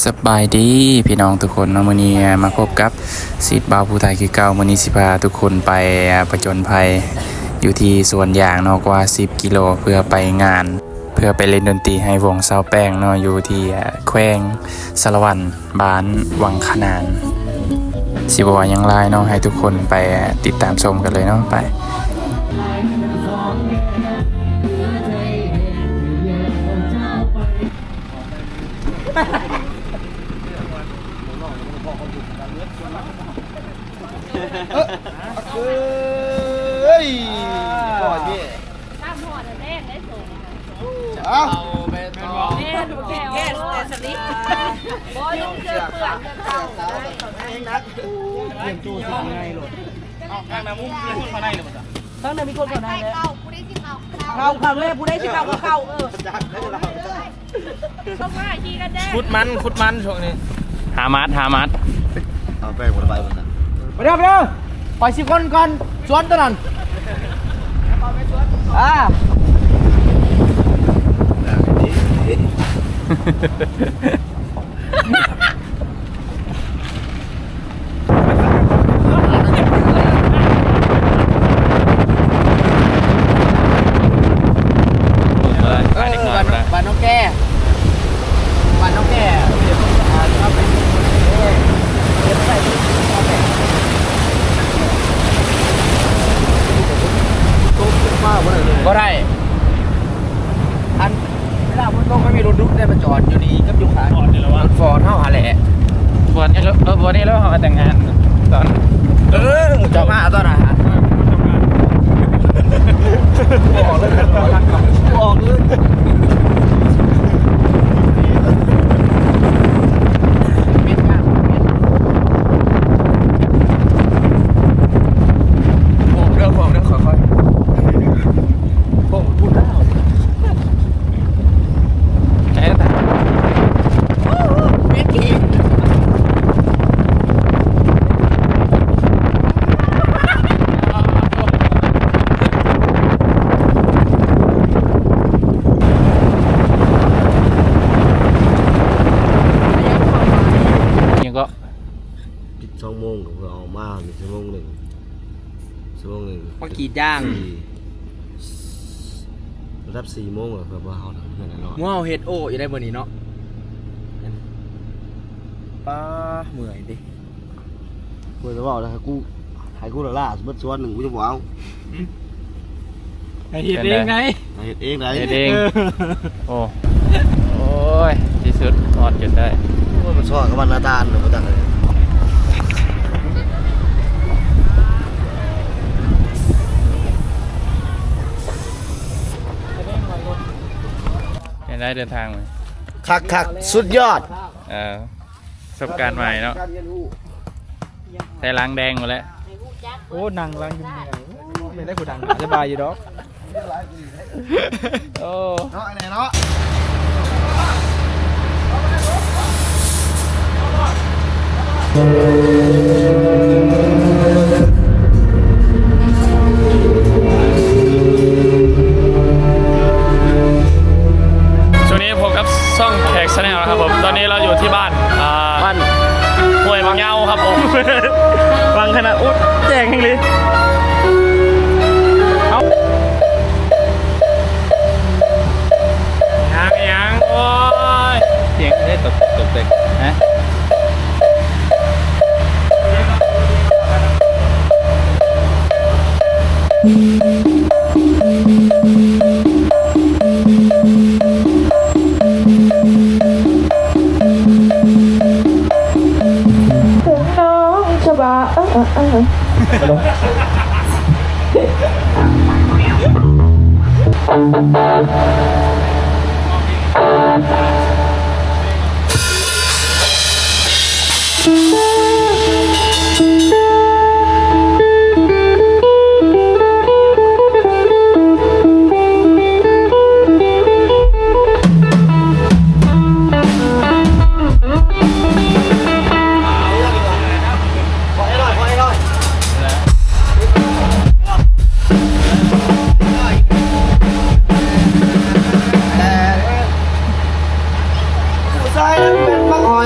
ສະບາຍດີພີ່ນ້ອງທຸກຄົນເນາະ, ມື້ນີ້ມາພົບກັບສິດບ່າວຜູ້ໄທຄືເກົ່າ. ມື້ນີ້ຊິພາທຸກຄົນໄປຜະຈົນໄພຢູ່ທີ່ສວນຢາງເນາະ ກວ່າສິບກິໂລ ເພື່ອໄປງານ ເພື່ອໄປຫຼິ້ນດົນຕີໃຫ້ວົງຊາວແປ້ງເນາະ ຢູ່ທີ່ແຂວງສາລະວັນ ບ້ານວັງຂະໜານ. ຊິບໍ່ວ່າຫຍັງຫຼາຍເນາະ ໃຫ້ທຸກຄົນໄປຕິດຕາມຊົມກັນເລີຍເນາະ ໄປ. ເອີຍ ກ່ອນນີ້ ນ້ຳຮ້ອນແດງໄດ້ສູງ ເອົ້າ ແມ່ນບໍ່? ແມ່ນແລ້ວ ແກ້ສະລິດ ບໍ່ຍັງເຈີເປື້ອນເກົ່າ ແຮງໜັກ ຕຽມໂຕຊິງ່າຍໂລດ. ເອົ້າ ທາງໜ້າມຸມມີຄົນເຂົ້າໃນຫຼືບໍ່? ທາງໃນມີຄົນເຂົ້າໃນແລ້ວ ເຂົ້າ ຜູ້ໃດຊິເຂົ້າ ເຂົ້າ ເຂົ້າແລ້ວ ຜູ້ໃດຊິເຂົ້າກໍເຂົ້າ ເອີ ເຂົ້າເລີຍ. ຂຸດມັນ ຂຸດມັນຊ່ວງນີ້ ຫາມັດ ຫາມັດ. ເອົາແປ້ງບໍ່ໄດ້ໄປບໍ່ຊັ້ນ ໄປເດີ ໄປເດີ ຂ້ອຍຊິຄົນກ່ອນ ສວນຕົວນັ້ນ ອ່າ ເອີ ບ້ານ ບ້ານໜອງແກ ບ້ານໜອງແກ ບໍ່ໄດ້ ອັນ ເວລາຝົນຕົກມັນມີລົດດຸໄດ້ມາຈອດຢູ່ນີ້ກັບຢູ່ຂ້າງ ຈອດນີ້ແຫຼະວະ ຟອນເຮົາຫັ້ນແຫຼະ ບ່ອນນີ້ແຫຼະ ເອີ ບ່ອນນີ້ແຫຼະ ເຮົາແຕ່ງງານຕອນ ເອີ ເຈົ້າມາຕອນນັ້ນ ບໍ່ອອກເລີຍ ບໍ່ອອກເລີຍ. ໂຄ້ງເດີ້ ໂຄ້ງເດີ້ ຄ່ອຍໆ ໂຄ້ງພຸ້ນແລ້ວ ແມ່ນອີກ. ຫຍັງເກາະ? ປິດສອງໂມງກໍເພື່ອອອກມາ ມີຊົ່ວໂມງໜຶ່ງ ຊົ່ວໂມງໜຶ່ງ ມາກຣີດຢາງ ສີ່ ລະດັບສີ່ໂມງກໍເພື່ອພວກເຮົາເຖິງເຮືອນແນ່ນອນ. ໝູ່ເຮົາເຮັດໂອຢູ່ໄດ໋ມື້ນີ້ເນາະ. ປ້າ ເມື່ອຍຕິ. ບໍ່ໄດ້ເວົ້ານະ ໃຫ້ກູ ໃຫ້ກູລ້າໆ ເບິດສວນໜຶ່ງ ກູຈະບໍ່ເອົາ. ໃຫ້ເຮັດເອງໄດ໋ ໃຫ້ເຮັດເອງໄດ໋ ເຮັດເອງ. ເອີ ໂອ້ ໂອ້ຍ ທີ່ສຸດຮອດຈົນໄດ້. ໂອ້ຍ ມັນຊອກກັບບ້ານນາຕານເນາະ ບໍ່ຈັກເລີຍ. ເປັນໄດ ເດີນທາງ ຄັກໆ ສຸດຍອດ. ເອີ ປະສົບການໃໝ່ເນາະ ການຮຽນຮູ້ ໃສ່ຫຼັງແດງໝົດແລ້ວ. ໂອ້ ນັ່ງຫຼັງຢູ່ເມື່ອຍ ໂອ້ ແມ່ນໄດ້ຜູ້ດັງ ສະບາຍຢູ່ດອກ. ໂອ້ ເນາະ ອັນນີ້ເນາະ. ຊ່ວງນີ້ພົບກັບຊ່ອງແຂກ Channel ນະຄັບຜົມ. ຕອນນີ້ເຮົາຢູ່ທີ່ບ້ານ ອ່າ ບ້ານຫ້ວຍບັກເຍົາຄັບຜົມ. ບັງຂະໜາດ ໂອ້ ແຈ້ງແຮງເລີຍ. ເອົ້າ ຫຍັງ ຫຍັງ ໂອ້ຍ ສຽງເດ້ ຕົກ ຕົກເຕັກ ຮະ. ເຖິງນ້ອງຈະວ່າ ເອີ ເອີ ເອີ ຜູ້ຊາຍນັ້ນແມ່ນບັກຫອ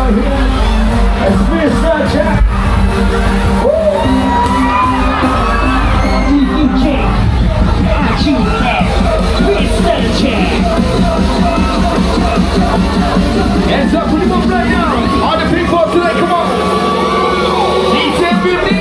It's Mister Jack. Woo! D J Jack. I choose that. Mister Jack. Hands up, put 'em up right now. All the people tonight, come on. D J Billy.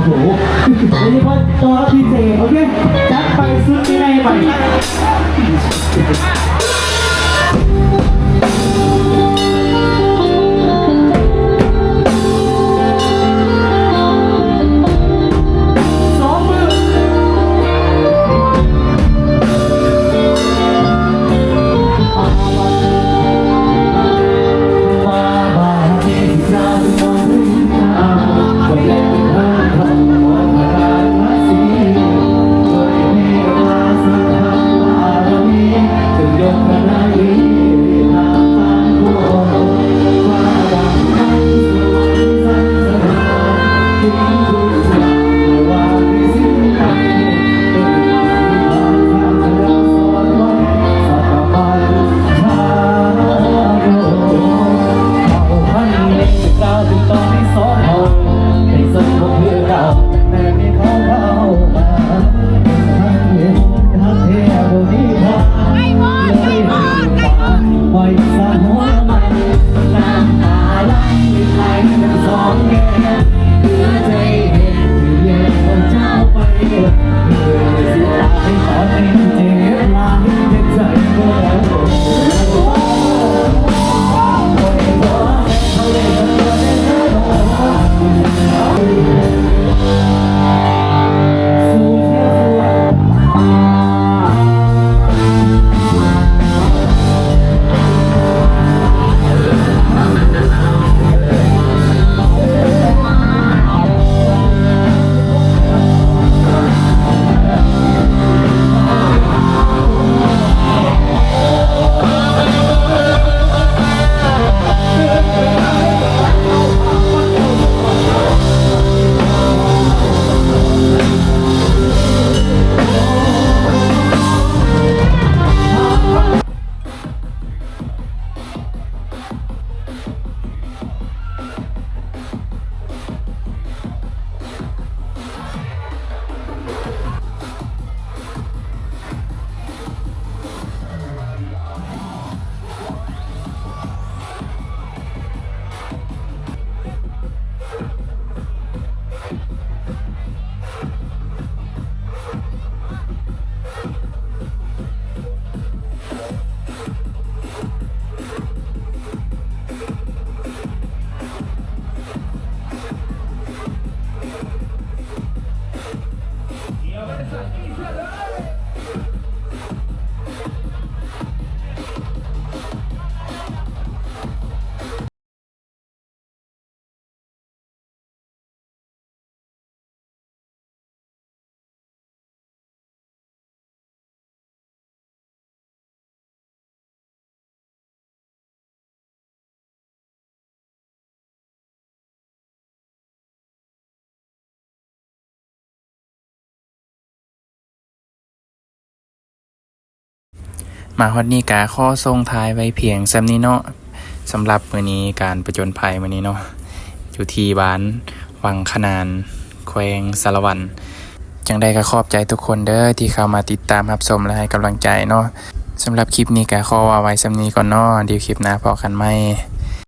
ໂອ້ໂຫ ໂດຍສະເພາະຕໍ່ກັບດີເຈ ໂອເຄ ຈັດໄປສຸດໃນໄປ. ມາຮອດນີ້ກະຂໍສົ່ງທ້າຍໄວ້ພຽງສ່ຳນີ້ເນາະ ສຳລັບມື້ນີ້ການປະຈົນໄພມື້ນີ້ເນາະ ຢູ່ທີ່ບ້ານວັງຂະໜານ ແຂວງສາລະວັນ. ຈັ່ງໃດກະຂອບໃຈທຸກຄົນເດີທີ່ເຂົ້າມາຕິດຕາມຮັບຊົມ ແລະ ໃຫ້ກຳລັງໃຈເນາະ. ສຳລັບຄລິບນີ້ກະຂໍເວົ້າໄວ້ສ່ຳນີ້ກ່ອນເນາະ ດຽວຄລິບໜ້າພໍ້ກັນໃໝ່.